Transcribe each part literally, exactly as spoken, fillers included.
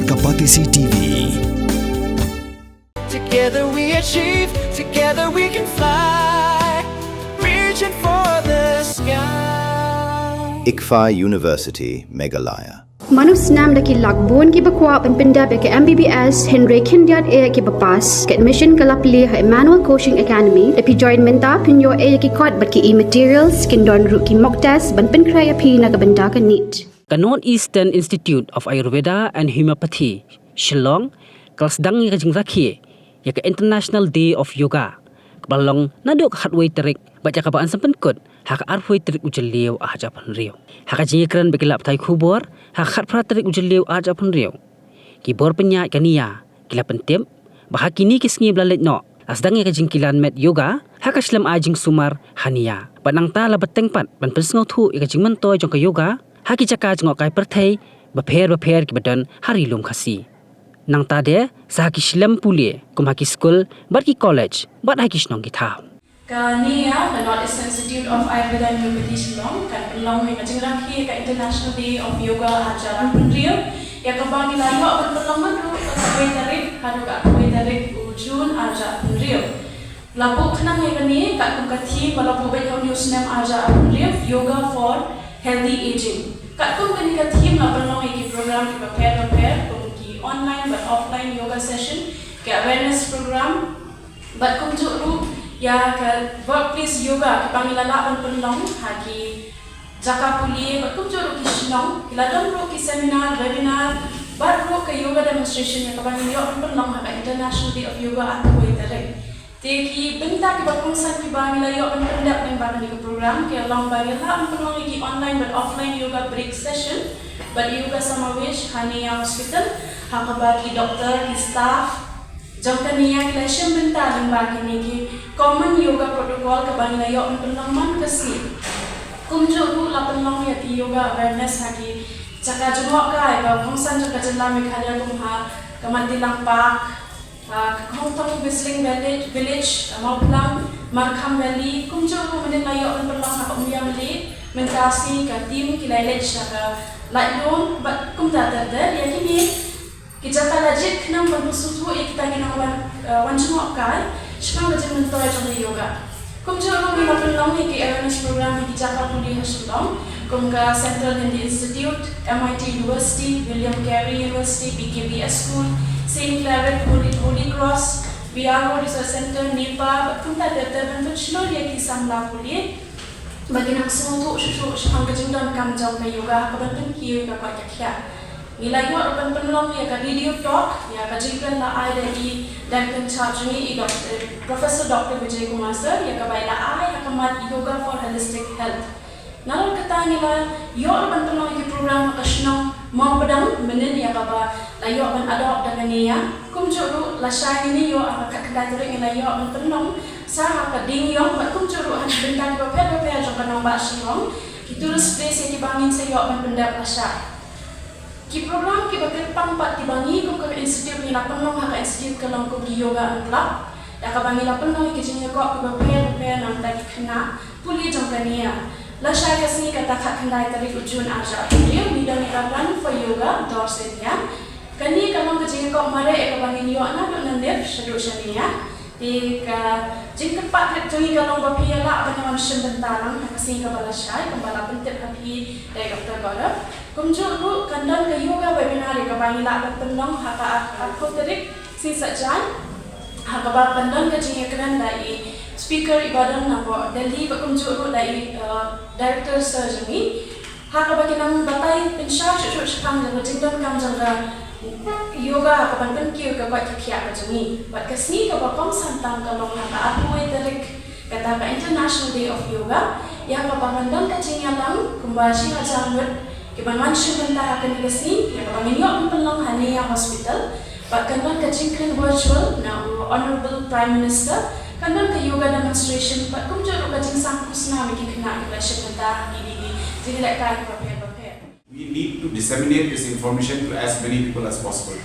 Ka Batesi T V. Together we achieve, together we can fly. Reaching for the sky. ICFAI University, Meghalaya. Mano snem da ki lak bun kiba kwah ban pyndep ïa ka M B B S hynrei khyndiat eh kiba pass. Ka admission ka la plie ha Emmanuel Coaching Academy. Da phi join mynta phin ïoh eh ïa ki kot bad ki e-materials, kin don ruh ki mock test ban pynkhreh ïa phi na ka bynta ka NEET. Ka North Eastern Institute of Ayurveda and Homeopathy, Shillong, ka la sdang ïa ka jingrakhe ïa ka International Day of Yoga, kaba long naduh ka khatwei tarik bad ïa kaba yn sa pynkut ha ka arphew tarik u Jylliew arhajar arphew hynriew. Ha ka jingïakren bad ki lad pathai khubor ha ka khatphra tarik u Jylliew arhajar arphew hynriew, ki bor pynïaid ka NIA ki la pyntip ba ha kine ki sngi ba la leit noh la sdang ïa ka jingkilan met yoga ha ka shlem ai jingsumar ha NIA. Bad nangta la bteng pat ban pynsngewthuh ïa ka jingmyntoi jong ka yoga ha ki jaka jngohkai pyrthei bapher bapher kiba don ha Ri Lum Khasi. Nangta de sa ha ki shlem pule kum ha ki skul bad ki college bad ha ki shnong ki thaw. Ka NIA, ka North Eastern Institute of Ayurveda and Homeopathy Shillong, kan pynlong ïa ka jingrakhe ïa ka International Day of Yoga arhajar arphew hynriew, ïa kaba ngi la ïoh ban pynlong naduh ka khatwei tarik haduh ka arphew tarik u June arhajar arphew hynriew. La buh khnang ïa kane katkum ka theme ba la buh beit ha une u snem arhajar arphew hynriew, Yoga for Healthy Aging. Katkum kane ka theme la pynlong ïa ki program kiba pher bapher kum ki online bad offline yoga session, ki awareness program, bad kumjuh ruh ïa ka workplace yoga kaba ngi la lah ban pynlong ha ki jaka pule bad kumjuh ruh ki shnong. Ki la don ruh ki seminar, webinar bad ruh ka yoga demonstration ïa kaba ngi ïoh ban pynlong ha ka International Day of Yoga arphew tarik. Te ki bynta kiba kongsan kiba ngi la ïoh ban pyndep lyngba kane ka program ki long ba ngi la lah ban pynlong ïa ki online bad offline yoga break session bad yoga samavesh ha NIA Hospital, ha kaba ki doktor, ki staff jong ka NIA ki la shim bynta lyngba kine ki common yoga protocol kaba ngi la ïoh ban pynlong man ka sngi. Kumjuh ruh la pynlong ïa ki yoga awareness ha ki jaka jngohkai ba kongsan jong ka jylla Meghalaya kum ha ka Mandilang Park, ha ka Khongthong Whistling Village, Village, Mawphlang, Markham Valley, kumjuh ruh mynnin la ïoh ban pynlong ha ka Umïamleh, mynta sngi ka team ki la leit sha ka Laitlum bad kumta ter ter. Ïa kine ki jaka la jied khnang ban pynsngewthuh ïa kita ki nongwan, eh, wan jngohkai shaphang ka jingmyntoi jong ka yoga. Kumjuh ruh ngi la pynlong ïa ki awareness program ha ki jaka pule ha Shillong kum ka Central Hindi Institute, M I T University, William Carey University, P K B S School, Saint Claret, Holy, Holy Cross, B R O Research Centre, NEPA bad kumta ter ter ban pynshlur ïa ki samla pule ba kin nang sngewthuh shuh shuh shaphang ka jingdonkam jong ka yoga ha kaban pynkiew ïa ka koit ka khiah. Ngi la ïoh ruh ban pynlong ïa ka video talk, ïa ka jingkren la ai da i Director in charge jong ngi, i Doctor, Professor Doctor Vijay Kumar Sir, ïa kaba i la ai ha khmat Yoga for Holistic Health. Nalor kata ngi la ïoh ruh ban pynlong ïa ki program ha ka shnong Mawpdeng mynnin ïa kaba la ïoh ban adopt da ka NIA. Kumjuh ruh lashai ngi ïoh ha ka khatkhyndai tarik ngi la ïoh ban pynlong sa ha ka Dieng Ïong bad kumjuh ruh ha ki bynta kiba pher bapher jong ka nongbah Shillong, ki tourist place ïa kiba ngin sa ïoh ban pyndep lashai. Ki program kiba kyrpang pat kiba ngi kum ka institute ngi la pynlong ha ka institute ka long kum ki yoga unplugged, da kaba ngi la pynlong ïa ki jingïakop kiba pher bapher na ka bynta ki khynnah pule jong ka NIA. Lashai ka sngi kata khatkhyndai tarik u June arhajar arphew hynriew ngi don ïa ka Run for Yoga Dor Synnia. Kane ka long ka jingïakop mareh ïa kaba ngin ïoh naduh na NIFT shaduh sha NIA. Te ka jingkyrpad jong ngi ka long ba phi ïa lah ban ïa wan shim bynta lang ha ka sngi kaba lashai kumba la pyntip ha phi da i Doctor Gaurav. Kumjuh ruh kan don ka yoga webinar ïa kaba ngi lah ban pynlong ha ka ar-, arphew tarik sngi Saitjaiñ, ha kaba kan don ka jingïakren da i speaker iba don na Delhi bad kumjuh ruh da i, eh, Director Sir jong ngi. Ha kaba kin nang batai pynshai shuh shuh shaphang jong ka jingdonkam jong ka yoga ha kaban pynkiew ïa ka koit ka khiah ka jong ngi. Bad ka sngi kaba kongsan tam ka long ha ka arphew tarik, kata ka International Day of Yoga, ïa kaba kan don ka jingïalang kumba shi hajar ngut kiban wan shim bynta ha kane ka sngi, ïa kaba ngin ïoh ban pynlong ha NIA Hospital. Bad kan don ka jingkren virtual na u Honourable Prime Minister, kan don ka yoga demonstration bad kumjuh ruh ka jingsang khusnam ïa ki khynnah kiba la shim bynta ha kine ki jingïalehkai kiba pher bapher. We need to disseminate this information to as many people as possible.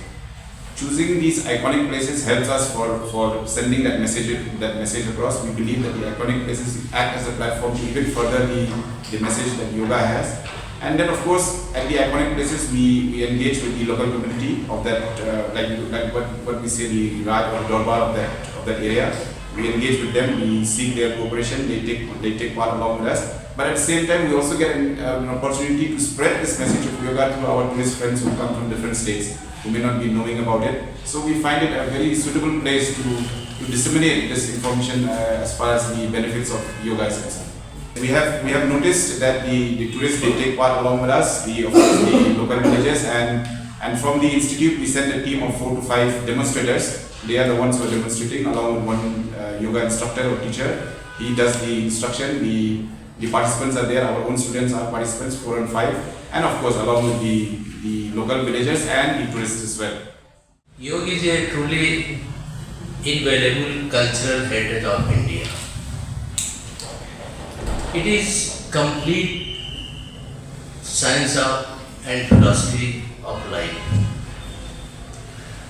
Choosing these iconic places helps us for, for sending that message, that message across. We believe that the iconic places act as a platform to even further the, the message that yoga has. And then, of course, at the iconic places, we, we engage with the local community of that, uh, like, like what, what we say, the Raj or Dorbar of that, of that area. We engage with them, we seek their cooperation, they take, they take part along with us. But at the same time, we also get an, uh, an opportunity to spread this message of yoga to our tourist friends who come from different states, who may not be knowing about it. So we find it a very suitable place to, to disseminate this information, uh, as far as the benefits of yoga is concerned. We have, we have noticed that the, the tourists, they take part along with us, the, of course, the local villagers, and, and from the institute we send a team of four to five demonstrators. They are the ones who are demonstrating along with one, uh, yoga instructor or teacher. He does the instruction, the, the participants are there, our own students are participants, four and five, and of course along with the, the local villagers and the tourists as well. Yoga is a truly invaluable cultural heritage of India. It is complete science of and philosophy of life.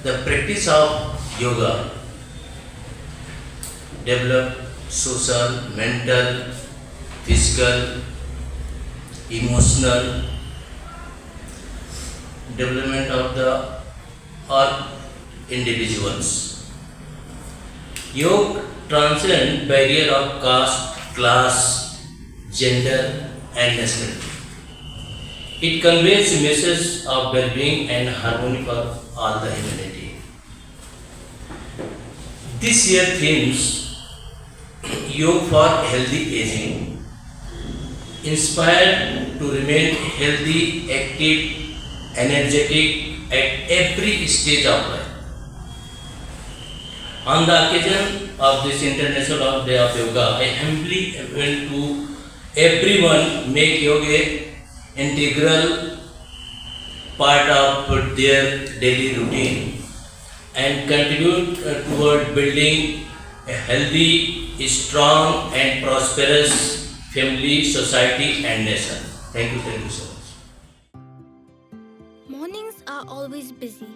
The practice of yoga develop social, mental, physical, emotional development of the all individuals. Yoga transcend barrier of caste, class, gender, and nationality. It conveys a message of well-being and harmony for all the humanity. This year themes Yoga for healthy aging, inspired to remain healthy, active, energetic at every stage of life. On the occasion of this International Day of Yoga, I humbly appeal to everyone make yoga integral part of their daily routine and contribute, uh, toward building a healthy, strong and prosperous family, society and nation. Thank you, thank you so much. Mornings are always busy.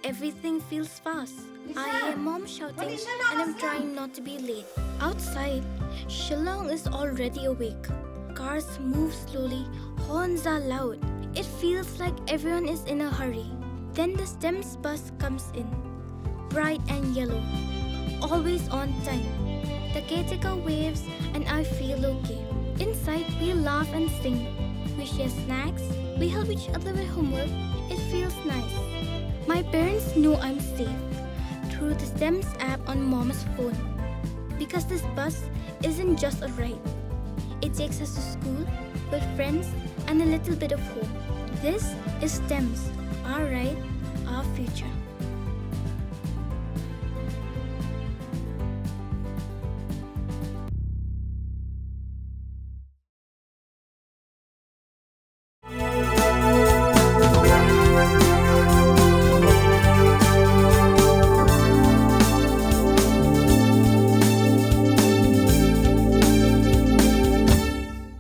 Everything feels fast. I hear mom shouting and I'm trying not to be late. Outside, Shillong is already awake. Cars move slowly, horns are loud. It feels like everyone is in a hurry. Then the STEMS bus comes in, bright and yellow, always on time. The caretaker waves and I feel okay. Inside, we laugh and sing. We share snacks, we help each other with homework. It feels nice. My parents know I'm safe through the STEMS app on mom's phone. Because this bus isn't just a ride, it takes us to school, with friends, and a little bit of home. This is STEMS, our ride, our future.